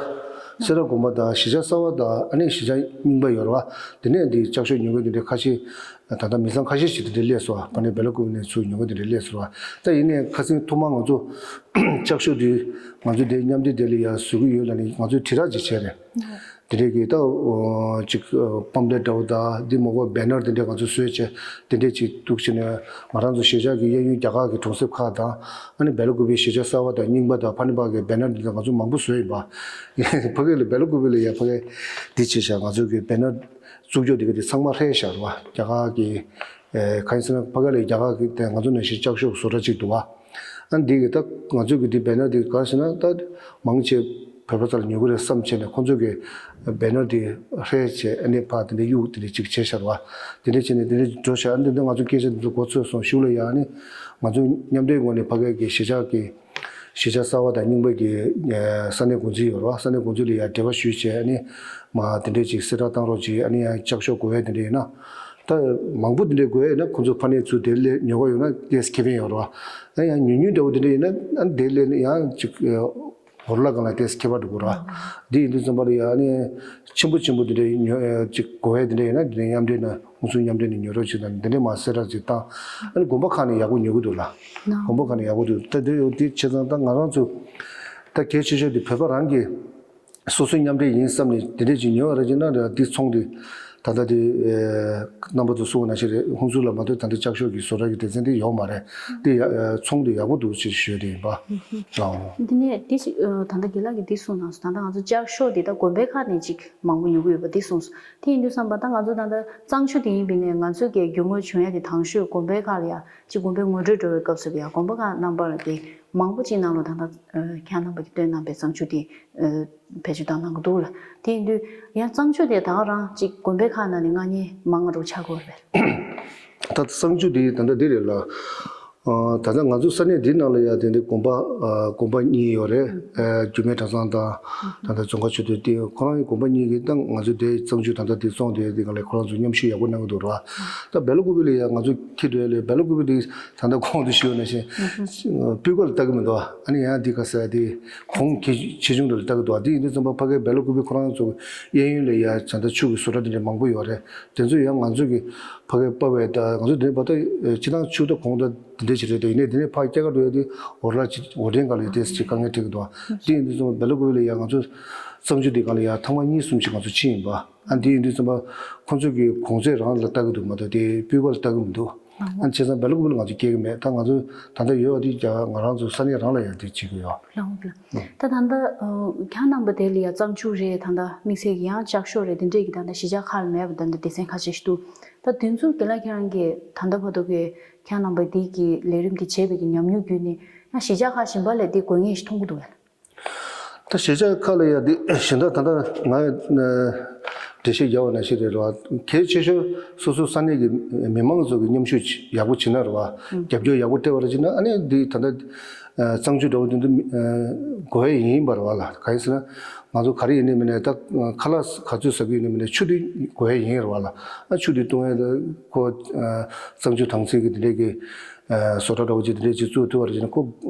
སེ་ར་དགོན་པ་དང་གཞིས་ཆགས་གསར་པ་དང་ཨ་ནི་གཞིས་ཆགས་རྙིང་པ་ཡོད་རེད་བ། དེ་ནས་འདི་ལྕགས་ཤོག་ཉོ་མཁན་དེ་འདྲའི་ཁ་ཤས་ད་ལྟ་མི་ཚང་ཁ་ཤས་ཤིག་དེ་འདྲའི་སླེབས་སོང་བ། ཕ་ནས་སྦེལ་ཀོབ་པི་ནས་ཚུར་ཉོ་མཁན་དེ་འདྲའི་སླེབས་སོང་བ། ད་ཡིན་ནའི་ཁ་སང་ཐོག་མར་ང་ཚོ་ལྕགས་ཤོག་འདི་ང་ཚོ་དེ་མཉམ་འབྲེལ་དེ་ལ་ཡ་བཟོ་གི་ཡོད་ལབ་ནས་ང་ཚོས་དྲིལ་བསྒྲགས་ཅིག་བྱས་རེད། དེ་འདྲའི་གི་ད་ཨོ་ཅིག་ཨ་པམ་ཕླེཊ་འདྲ་བོ་དང་འདི་མོ་གོ་བེ་ནར་དེ་འདྲའི་ང་ཚོ་བཟོས་བྱས་དེ་འདྲའི་ཅིག་འདུག་བྱས་ནས་ང་རང་ཚོ་གཞིས་ཆགས་ཀྱི་གཡས་གཡོན་རྒྱ་གར་གྱི་གྲོང་གསེབ་ཁག་དང་ཨ་ནི་སྦེལ་ཀོབ་པི་གཞིས་ཆགས་གསར་པ་དང་རྙིང་པ་དང་ཕ་ནི་པ་གི་བེ་ནར་འདི་ང་ཚོ་མང་པོ་བཟོས་ཡིན་པ། ཕ་གི་ལ་སྦེལ་ཀོབ་པི་ལ་ཡ་ཕ་གི་འདི་བྱས་བྱས་ང་ཚོ་གི་བེ་ནར་བཙུགས་ཕྱོགས་དེ་ག་དེ་ཚང་མ་ཧྲལ་བཞག་རེད་བ། རྒྱ་གར་གྱི་ཨེ་གང་ཡིན་ཟེར་ན་ཕ་གི་ལ་རྒྱ་གར་གྱི་དེ་ང་ཚོ་ནང་བཞིན་ལྕགས་ཤོག་བཟོ་གྲྭ་གཅིག་འདུག་བ། ཨ་འདི་གི་ད་ང་ཚོ་གི་འདི་བེ་ནར་འདི་ག་རེ་ཟེར་ན་ད་མང་ཆེ་བོད་པ་ཚོ་ལ་ཉོ་གི་རེད་བསམ་བྱས་ནས་ཁོང་ཚོ་གི་བེ་ནར་འདི་ཧྲལ་བྱས་ཨ་ནི་ཕར་དེ་འདྲ་གཡུག་དེ་འདྲ་ཅིག་བྱས་ཤར་བ། དེ་འདྲ་བྱས་ནས་དེ་འདྲ་འགྲོ་ཤག། ཨ་འདི་འདི་ང་ཚོ་སྐད་ཆ་འདི་ཚོ་གོ་ཚོད་སོང་ཤུགས་ལ་ཡ། ཨ་ནི་ང་ཚོ་མཉམ་འབྲེལ་ངོས་ནས་ཕ་གི་གི་གཞིས་ཆགས་ཀྱི་ གཞིས་ཆགས་གསར་པ་དང་རྙིང་པ་གི་ས་གནས་འགོ་འཛིན་ཡོད་རེད་བ། ས་གནས་འགོ་འཛིན་ལ་ཡང་འབྲེལ་བ་ཞུས་བྱས། ཨ་ནི་མ་དེ་འདྲས་ཅིག་གསལ་བསྒྲགས་བཏང་རོགས་གྱིས། ཨ་ནི་ཡང་ལྕགས་ཤོག་དགོས་ཡས་དེ་འདྲས་ཡིན་ན། ད་མང་པོ་དེ་འདྲས་དགོས་ཡས་ཡིན་ན། ཁོང་ཚོ་ཕ་ནས་ཚུར་དེ་སླེབས་ཉོ་ག་ཡོང་ན་ཏོག་ཙམ་ཁེ་ཕན་ཡོད་རེད་བ། ཨ་ཡང་ཉུང་ཉུང་འདྲ་བོ་དེ་འདྲས་ཡིན་ན། ཨ་དེ་སླེབས་ནས་ཡང་ཅིག་འོར་ལ་སྒང་ལ་ཏོག་ཙམ་ཁྱད་པར་འགྲོ་གི་རེད་བ། འདི་ཡིན་དུས་ཙམ་པ་ལ་ཡང་ཨ་ནི་ཆེན་པོ་ཆེན་པོ་དེ་འདྲས་ཉོ་ཅིག་དགོས་ཡས་དེ་འདྲས་ཡིན་ན། དེ་འདྲས་མཉམ་འབྲེལ་ནང་། ཧུན་སུར་མཉམ་འབྲེལ་ནས་ཉོ་རོགས་བྱེད་དང་། འདི་འདྲས་མ་གསལ་བསྒྲགས་ཅིག་བཏང་། ཨ་ནི་དགོན་པ་ཁག་ནས་ཡག་པོ་ཉོ་གི་འདུག་ལ། ནོ། དགོན་པ་ཁག་ནས་ཡག་པོ་འདུག། ད་དེ་ཡོད་དེ་བྱས་ཙང་ད་ང་རང་ཚོ་ད་གལ་ཆེ་ཤོས་དེ་བོད་པ་རང་གིས་སོ་སོའི་མཉམ་འབྲེལ་ཡིན་བསམ་ནས་དེ་འདྲས་ཅིག་ཉོ་བ་རེད་ཅེ་ན། འདི་ཚོང་དེ་ད་ལྟ་དེ་ཨེ་རྣམ་པ་ཚོ་གསུངས་པ་ནང་བཞིན་རེད། ཧུན་སུར་ལ་མ་གཏོགས་ད་ལྟ་ལྕགས་ཤོག་གི་བཟོ་གྲྭ་གི་སྡེ་ཚན་དེ་ཡོད་མ་རེད། དེ་ཡ་ཚོང་དེ་ཡག་པོ་འདུག་ཅེས་ཞུས་དེ་ཡིན་པ་ལའོ། འདི་ནས་དེ་ཞིག་ད་ལྟ་རྒན་ལགས་ཀྱིས་འདི་གསུངས་གནང་སོང་། ད་ལྟ་ང་ཚོ་ལྕགས་ཤོག་འདི་ད་དགོན་པའི་ཁག་ནས་ཅིག་མང་པོ་ཉོ་གི་ཡོད་པ་འདི་གསུངས་སོང་། དེ་ཡིན་དུས་ཙམ་པ་ད་ང་ཚོ་ད་ལྟ་གཙང་ཆུ་དེ་ཡིན་པའི་ནས། ང་ཚོ་གི་རྒྱུ་དངོས་བྱུང་ཡ་དེ་དང་ཤོས་དགོན་པའི་ཁག་ལ་ཡ་ཅིག་དགོན་པའི་ངོ་སྤྲོད་འགྲོ་བའི་སྐབས་སུ་ཡ་དགོན་པ་ཁག་རྣམ་པར་དེ་མང་པོ་ཅིག་ནང་ལོ་ད་ལྟ་ཁྱེད་རྣམ་པ་གིས་སྟོན་གནང་པའི་གཙང་ཆུ་དེ་བེད་སྤྱོད་བཏང་གནང་གི་འདུག་ལ། དེ་ཡིན་དུས་ཡང་གཙང་ཆུ་དེ་ད་ག་རང་ཅིག་དགོན་པའི་ཁག་ནང་ནས་མངགས་ཉེས་མང་བ་འདྲ་ཆགས་ཀྱི་ཡོད་རེད། ད་གཙང་ཆུ་དེ་ད་ལྟ་འདི་རེད་ལ། ཨ་ད་ལྟ་ང་ཚོ་ས་གནས་འདི་ནང་ལ་ཡ་དེ་འདྲའི་དགོན་པ་ཨ་དགོན་པ་གཉིས་ཡོད་རེད། ཨ་རྒྱུད་སྨད་གྲྭ་ཚང་དང་ད་ལྟ་ཙོང་ཁ་ཆོས་སྡེ། དེ་ཁོ་རང་གི་དགོན་པ་གཉིས་ཀྱིས་ད་ང་ཚོ་དེ་གཙང་ཆུ་ད་ལྟ་དེ་བཙོང་དེ་དེ་ག་ལས་ཁོ་རང་ཚོ་མཉམ་ཞུགས་ཡག་པོ་གནང་གི་འདུག་ར། ད་སྦེ་ལ་ཀུ་པི་ལ་ཡ་ང་ཚོ་ཁྱེར་འགྲོ་ཡ་ལས། སྦེ་ལ་ཀུ་པི་དེ་ད་ལྟ་གོང་དུ་ཞུས་པ་ནང་བཞིན་སྤུས་ཀ་ལ་ལྟ་གི་མི་འདུག། ཨ་ནི་ཡང་འདི་ག་ས་དེ་གོང་གི་ཆེ་ཆུང་དུ་ལ་ལྟ་གི་འདུག། དེ་ཡིན་དུས་ཙམ་པ་ཕ་གའི་སྦེ་ལ་ཀུ་པི་ཁོ་རང་ཚོ་གཡས་གཡོན་ལ་ཡ་ད་ལྟ་ཆུ་གི་བཟོ་གྲྭ་དེ་འདྲ་མང་པོ་ཡོད་རེད། དེ་ཚོ་ཡང་ང་ཚོ་གི་ཕ་གིར་སྤར་བའི། ད་ང་ཚོ་འདི་ནས་བར་དུ་སྤྱིར་བཏང་ཆུ་ད་གོང་ད་འདི་འདྲ་ཞིག་རེད། ད་ཡིན་ནའི་འདི་ནས་ཕར་སྐྱེལ་ག་འགྲོ་ཡ་དེ་འོར་ལ་ཅིག་འོར་འདྲེན་སྒང་ལ་ཏོག་ཙམ་ཅིག་དཀའ་ངལ་འཕྲད་ཀྱི་འདུག། དེ་ཡིན་དུས་ཙམ་པ་སྦེ་ལ་ཀུ་པི་ལ་ཡ་ང་ཚོ་གཙང་ཆུ་འདི་སྒང་ལ་ཡ་ཐེངས་མ་གཉིས་གསུམ་ཅིག་ང་ཚོ་ཕྱིན་ཡིན་པ། ཨ་འདི་ཡིན་དུས་ཙམ་པ་ཁོང་ཚོ་གི་གོང་ཚད་རང་ལ་ལྟ་གི་འདུག་མ་གཏོགས་དེ་སྤུས་ཀ་ལ་ལྟ་གི་མི་འདུག། ཨ་བྱས་ཙང་སྦེ་ལ་ཀུ་པི་ལ་ང་ཚོ་སྐྱེལ་གི་མེད། ད་ང་ཚོ་ད་ལྟ་ཡོད་པ་དེ་རྒྱ་ང་རང་ཚོ་ས་གནས་རང་ལ་ཡ་དེ་བྱེད་ཀྱི་ཡོད། ལགས་འོང་། ད་ད་ལྟ་ཁྱེད་རྣམ་པ་དེ་ལ་ཡ་གཙང་ཆུ་རེད། ད་ལྟ་དམིགས་བསལ་གྱི་ཡང་ལྕགས་ཤོག་རེད། དེ་འདྲས་ཀྱི་ད་ལྟ་གཞིས་ཆགས་ཁག་ལ་མེད་པ་ད་ལྟ་སྡེ་ཚན་ཁ་ཤས་ཤིག་འདུག། ད་དེ་ཚོ་རྒན་ལགས་ཁྱེད་རང་གིས་ད་ལྟ་བར་དུ་གི་ཁྱེད་རྣམ་པ་འདི་གི་ལས་རིམ་དེ་བྱས་པའི་གི་ཉམས་མྱོང་བརྒྱུད་ནས་ཡང་གཞིས་ཆགས་ཁག་གཞན་པ་ལས་དེ་དགོས་ངེས་ཤིག་མཐོང་གི་འདུག་གས། ད་གཞིས་ཆགས་ཁག་ལ་ཡ་དེ་གཞན་དག་ད་ལྟ་ང་འགྲེལ་བཤད་རྒྱག་པ་ནང་བཞིན་རེད་ར། གལ་ཆེ་ཤོས་སོ་སོ་ས་གནས་ཀྱི་མི་མང་ཚོ་གི་མཉམ་ཞུགས་ཡག་པོ་བྱེད་ན་ར་བ། རྒྱབ་སྐྱོར་ཡག་པོ་སྤྲད་པ་ར་བྱེད་ན། ཨ་ནི་འདི་ད་ལྟ་གཙང་ཆུ་འདྲ་བོ་དེ་ཚོ་དགོས་ཡས་ཡིན་པ་ར་བ་ལ། གང་ཡིན་ཟེར་ན་ང་ཚོ་ག་རེ་ཡིན་ནའི་མིན་ནའི་ད་ཁ་ལག་ག་ཚོད་ཟ་གི་ཡིན་ནའི་མིན་ནའི་ཆུ་དེ་དགོས་ཡས་ཡིན་ར་བ་ལ། ཨ་ཆུ་དེ་བཏུང་ཡས་ད་ཁོ་གཙང་ཆུ་དྭངས་བསིལ་གྱི་དེ་འདྲས་ཀྱི་བཟོ་གྲྭ་འདྲ་བོ་ཅིག་དེ་འདྲས་ཅིག་བཙུགས་ཐུབ་པ་རེད་ཅེ་ན། ཁོ་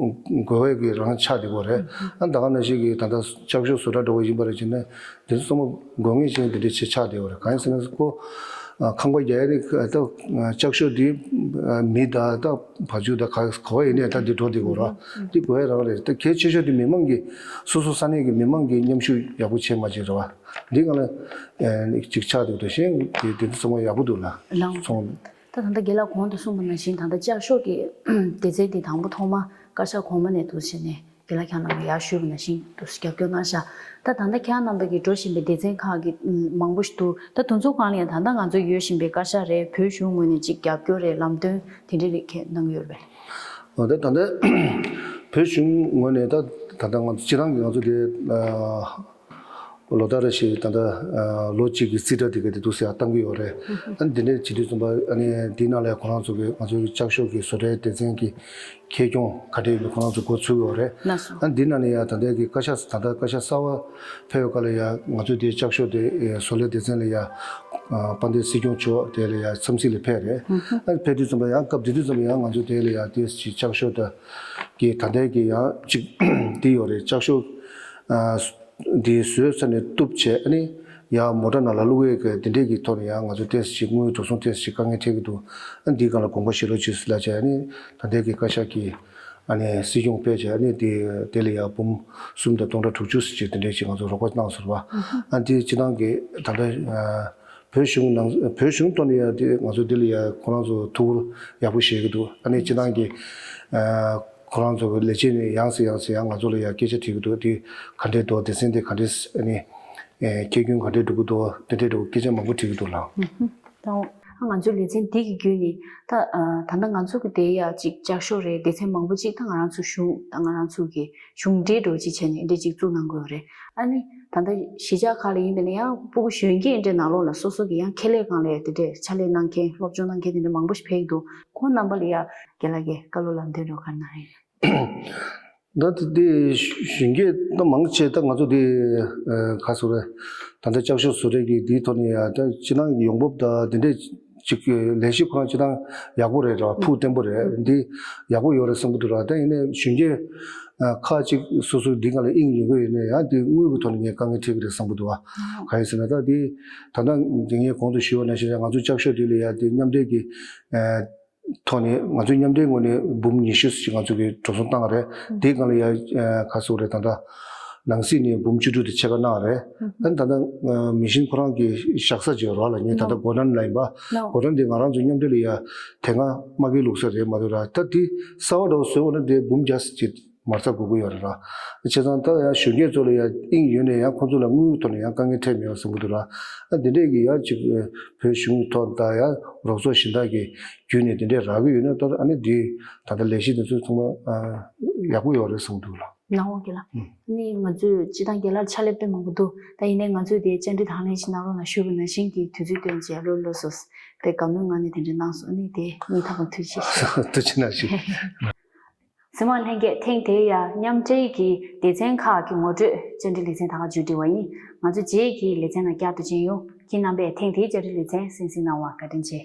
དགོས་པའི་གི་རང་ཆགས་བསྡད་ཀྱི་ཡོད་རེད། ཨ་ད་ག་ནང་བཞིན་གྱི་ད་ལྟ་ལྕགས་ཤོག་བཟོ་གྲྭ་འདྲ་བོ་ཡིན་པ་རེད་ཅེ་ན། དེ་ཚོ་ཚང་མ་དགོས་ངེས་ཅན་དེ་འདྲས་ཅིག་ཆགས་བསྡད་ཡོད་རེད། གང་ཡིན་ཟེར་ན་ཁོ་ཁང་པ་རྒྱག་ཡ་ནི་ད་ལྕགས་ཤོག་དེ་མི་དང་ད་བ་ཕྱུགས་དང་ག་ག་བ་ཡིན་ནའི་ད་འདི་འགྲོ་བསྡད་ཀྱི་ཡོད་རེད། འདི་དགོས་ཡ་རང་རེད། ད་གལ་ཆེ་ཤོས་དེ་མི་མང་གི་སོ་སོ་ས་གནས་ཀྱི་མི་མང་གི་མཉམ་ཞུགས་ཡག་པོ་བྱས་མ་བྱས་རེད་བ། འདི་སྒང་ལ་ཅིག་ཆགས་བསྡད་འདུག་ཤེས། དེ་དེ་ཚོ་ཚང་མ་ཡག་པོ་འདུག་ལ། ལགས་འོང་། ཚོང་། ད་ད་ལྟ་རྒན་ལགས་གོང་དུ་གསུངས་པ་ནང་བཞིན་ད་ལྟ་ལྕགས་ཤོག་གི་སྡེ་ཚན་འདི་དང་པོ་ཐོག་མ་བཀའ་ཤག་གོང་མ་ནས་འདུག་བྱས་ནས་རྒན་ལགས་ཁྱེད་རྣམ་པ་ཡར་ཞུས་པ་ནང་བཞིན་འདུག་རྒྱབ་སྐྱོར་གནང་ཤག། ད་ད་ལྟ་ཁྱེད་རྣམ་པ་གི་འགྲོ་བཞིན་པའི་སྡེ་ཚན་ཁག་གི་མང་པོ་ཞིག་འདུག། ད་དེ་ཚོ་སྒང་ལ་ཡང་ད་ལྟ་ང་ཚོ་ཡོད་བཞིན་པའི་བཀའ་ཤག་རེད། བོད་གཞུང་ངོས་ནས་ཅིག་རྒྱབ་སྐྱོར་རེད། ལམ་སྟོན་དེ་འདྲ་རེ་ཁྱེད་གནང་གི་ཡོད་རེད་པས། འོ་ད་ད་ལྟ་བོད་གཞུང་ངོས་ནས་ད་ད་ལྟ་ང་ཚོ་སྤྱིར་བཏང་གི་ང་ཚོ་དེ་ལོ་ལྟར་རེ་བཞིན་ད་ལྟ་ལོ་གཅིག་གི་རྩིས་ཁྲ་དེ་ག་དེ་འདུག་སེ་ཡར་བཏང་གི་ཡོད་རེད། ཨ་ནི་དེ་འདྲ་བྱེད་དུས་ཙམ་པ་ཨ་ནི་དེའི་ནང་ལ་ཁོ་རང་ཚོ་གི་ང་ཚོ་གི་ལྕགས་ཤོག་གི་བཟོ་གྲྭའི་སྡེ་ཚན་གྱི་ཁེ་གྱོང་ག་འདྲ་ཡོད་མེད་ཁོ་རང་ཚོ་འགོ་ཚུགས་ཡོད་རེད། ལགས་སོ། ཨ་ནི་དེའི་ནང་ནས་ཡང་ད་ལྟའི་གི་བཀའ་ཤག་ད་ལྟ་བཀའ་ཤག་གསར་པ་ཕེབས་པའི་སྐབས་ལ་ཡང་ང་ཚོ་དེའི་ལྕགས་ཤོག་དེ་བཟོ་ལས་སྡེ་ཚན་ལ་ཡང་དཔལ་ལྡན་སྲིད་སྐྱོང་མཆོག་དེ་ལ་ཡང་འཚམས་གཟིགས་ལ་ཕེབས་རེད། ཨ་ནི་ཕེབས་དུས་ཙམ་པ་ཡང་སྐབས་དེ་དུས་ཙམ་པ་ཡང་ང་ཚོ་དེ་ལ་ཡང་དེ་ཅིག་ལྕགས་ཤོག་དང་གི་ད་ལྟའི་གི་ཡང་ཅིག་དེ་ཡོད་རེད། ལྕགས་ཤོག་འདི་བཟོས་ཚར་ནས་གཏུབ་བྱས། ཨ་ནི་ཡང་མོ་ཊ་ནང་ལ་བླུག་ཡས་ཀྱི་དེ་འདྲས་ཀྱི་ཐོག་ནས་ཡང་ང་ཚོ་ཏོག་ཙམ་ཅིག་དངུལ་འགྲོ་སོང་ཏོག་ཙམ་ཅིག་དཀའ་ངལ་འཕྲད་ཀྱི་འདུག། ཨ་འདིའི་སྒང་ལ་དགོངས་པ་བཞེས་རོགས་བྱེད་ཟེར་ལབ་བྱས། ཨ་ནི་ད་ལྟའི་གི་བཀའ་ཤག་གིས་ཨ་ནི་སྲིད་སྐྱོང་ཕེབས་བྱས། ཨ་ནི་དེ་དེ་ལ་ཡང་འབུམ་གསུམ་དང་སྟོང་ཕྲག་དྲུག་ཅུ་ཟེར་ཅིག་དེ་འདྲས་ཅིག་ང་ཚོ་རོགས་པ་གནང་སོང་བ། ཨ་འདི་སྤྱིར་བཏང་གི་ད་ལྟ་བོད་གཞུང་ནང་བོད་གཞུང་ཐོག་ནས་ཡང་དེ་ང་ཚོ་འདི་ལ་ཡང་ཁོ་རང་ཚོ་ཐུགས་ཁུར་ཡག་པོ་བཞེས་ཀྱི་འདུག། ཨ་ནི་སྤྱིར་བཏང་གི་ཁོ་རང་ཚོ་གི་ལས་བྱེད་ནས་ཡང་སེ་ཡང་སེ་ཡང་ང་ཚོ་ལ་ཡང་སྐད་ཆ་དྲིས་ཀྱི་འདུག། དེ་ག་འདྲས་འདུག། སྡེ་ཚན་དེ་ག་འདྲས། ཨ་ནི་ཁེ་གྱོང་ག་འདྲས་འགྲོ་གི་འདུག། དེ་འདྲས་འདྲ་བོ་སྐད་ཆ་མང་པོ་དྲིས་ཀྱི་འདུག་ལགས། ད་ང་ཚོའི་ལེ་ཚན་འདི་གི་བརྒྱུད་ནས་ད་ད་ལྟ་ང་ཚོ་གི་དེ་ཡ་ཅིག་ལྕགས་ཤོག་རེད། སྡེ་ཚན་མང་པོ་ཅིག་ད་ང་རང་ཚོ་གཞུང་ད་ང་རང་ཚོ་གི་གཞུང་འབྲེལ་འདྲ་བོ་ཅིག་བྱས་ནས་འདི་ཅིག་བཙུགས་གནང་དགོས་རེད། ཨ་ནི་ད་ལྟ་གཞིས་ཆགས་ཁག་ལ་ཡིན་པ་ན་ཡང་སྤུ་གུ་གཞོན་སྐྱེས་འདྲ་ནང་ལོགས་ལ་སོ་སོ་གི་ཡང་ཁེ་ལས་སྒང་ལ་དེ་འདྲས་ཕྱག་ལས་གནང་མཁན་སློབ་སྦྱོང་གནང་མཁན་དེ་འདྲ་མང་པོ་ཞིག་ཕེབས་ཀྱི་འདུག། ཁོང་རྣམ་པ་ལ་ཡ་རྒན་ལགས་ཀྱིས་བཀའ་སློབ་ལམ་སྟོན་འདྲ་བོ་ག་རེ་གནང་ཡོད། ད་དེ་དེ་གཞོན་སྐྱེས་ད་མང་ཆེ་ད་ང་ཚོ་དེ་ཨ་ག་ཟེར་རེད། ད་ལྟ་ལྕགས་ཤོག་བཟོ་གྲྭ་གི་དེའི་ཐོག་ནས་ཡ་ད་སྤྱིར་བཏང་གི་ཡོང་འབབ་ད་དེ་འདྲས་ཅིག་ལས་གཞི་ཁོ་རང་སྤྱིར་བཏང་ཡག་པོ་རེད་ར། ཕུགས་བརྟན་པོ་རེད། འདི་ཡག་པོ་ཡོད་རེད་བསམ་གྱི་འདུག་ར། ད་ཡིན་ནའི་གཞོན་སྐྱེས་ཨ་ཁག་ཅིག་སོ་སོ་འདི་སྒང་ལ་དབྱིངས་ཡོད་ཀྱི་ཡོད་ནའི་ཡང་དེ་དངུལ་གྱི་ཐོག་ནས་ངས་དཀའ་ངལ་འཕྲད་ཀྱི་རེད་བསམ་གྱི་འདུག་བ། གང་ཡིན་ཟེར་ན་ད་དེ་ད་ལྟ་ངས་གོང་དུ་ཞུས་པ་ནང་བཞིན་རེད། ང་ཚོ་ལྕགས་ཤོག་འདི་ལ་ཡ་དེ་མཉམ་འབྲེལ་གྱི་ཨ་ཐོག་ནས་ང་ཚོའི་མཉམ་འབྲེལ་ངོས་ནས་འབུམ་ཉི་ཤུ་ཞིག་ང་ཚོ་གིས་འགྲོ་སོང་བཏང་བ་རེད། དེའི་སྒང་ལ་ཡ་ཨ་ག་ཟེར་དགོས་རེད། ད་ལྟ་ནང་སྲིད་ནས་འབུམ་བཅུ་དྲུག་དེ་ཕྱེད་ཀ་གནང་བ་རེད། ཨ་ནི་ད་ལྟ་ཨ་མི་ཤིན་ཁོ་རང་གི་བཞག་ས་ཅིག་ཡོད་རེད་བ་ལ། ངས་ད་ལྟ་སྒོ་ནན་ལ་ཡིན་པ། སྒོ་ནན་དེ་ང་རང་ཚོའི་མཉམ་འབྲེལ་ལ་ཡ་དེ་སྔ་མ་གིའི་ལུགས་སྲོལ་རེད་མ་གཏོགས་ར། ད་དེ་གསར་བ་འདྲ་བོ་བཟོས་འོང་ན་དེ་འབུམ་བརྒྱ་ཅིག་མ་རྩ་དགོས་ཀྱི་ཡོད་རེད་ར། བྱས་ཙང་ད་ཡང་གཞོན་སྐྱེས་ཚོ་ལ་ཡང་དབྱིངས་ཡོད་ནས་ཡང་ཁོང་ཚོ་ལ་དངུལ་ཐོག་ནས་ཡང་དཀའ་ངལ་འཕྲད་མེད་པ་བཟོ་གི་འདུག་ར། ཨ་འདི་འདྲས་ཀྱི་ཡང་ཅིག་བོད་གཞུང་གི་ཐོག་ད་ཡང་རོགས་ཚོགས་གཞན་དག་གི་བརྒྱུད་ནས་འདི་འདྲས་རག་གི་ཡོད་ན་ད་ཨ་ནི་འདི་ད་ལྟ་ལས་གཞི་འདི་ཚོ་ཚང་མ་ཨ་ཡག་པོ་ཡོད་རེད་བསམ་གི་འདུག་ལ། ནང་འོག་གི་ལ། ཨ་ནི་ང་ཚོས་སྤྱིར་བཏང་རྒན་ལགས་ཕྱག་ལས་དཔེ་མང་པོ་འདུག་ད་ཡིན་ནའི་ང་ཚོས་དེ་བཅར་འདྲི་དང་ལེན་ཞིག་གནང་རོགས་གནང་ཞུས་པ་ནང་བཞིན་གྱི་དུས་ཚོད་བཏོན་བྱས་ལོ་ལོ་སོ་སོ་དཔེ་དགའ་མོས་ངང་ནས་དེ་འདྲས་གནང་སོང་། ཨ་ནི་དེ་སྙིང་ཐག་པ་ཐུགས་རྗེ་ཆེ། ཐུགས་རྗེ་གནང་ཞུ། གཟིགས་མོ་བ་ལྷན་རྒྱས། ཐེངས་དེའི་ཡ་མཉམ་འབྲེལ་གྱི་སྡེ་ཚན་ཁག་གི་ངོ་སྤྲོད་བཅར་འདྲི་ལེ་ཚན་ད་ག་མཇུག་སྒྲིལ་བ་ཡིན། ང་ཚོ་རྗེས་ཀྱི་ལེ་ཚན་ནང་བསྐྱར་དུ་མཇལ་ཡོང་། ཁྱེད་རྣམ་པས་ཐེངས་དེའི་བཅར་འདྲི་ལེ་ཚན་གསན་གཟིགས་གནང་བར་བཀའ་དྲིན་ཆེ།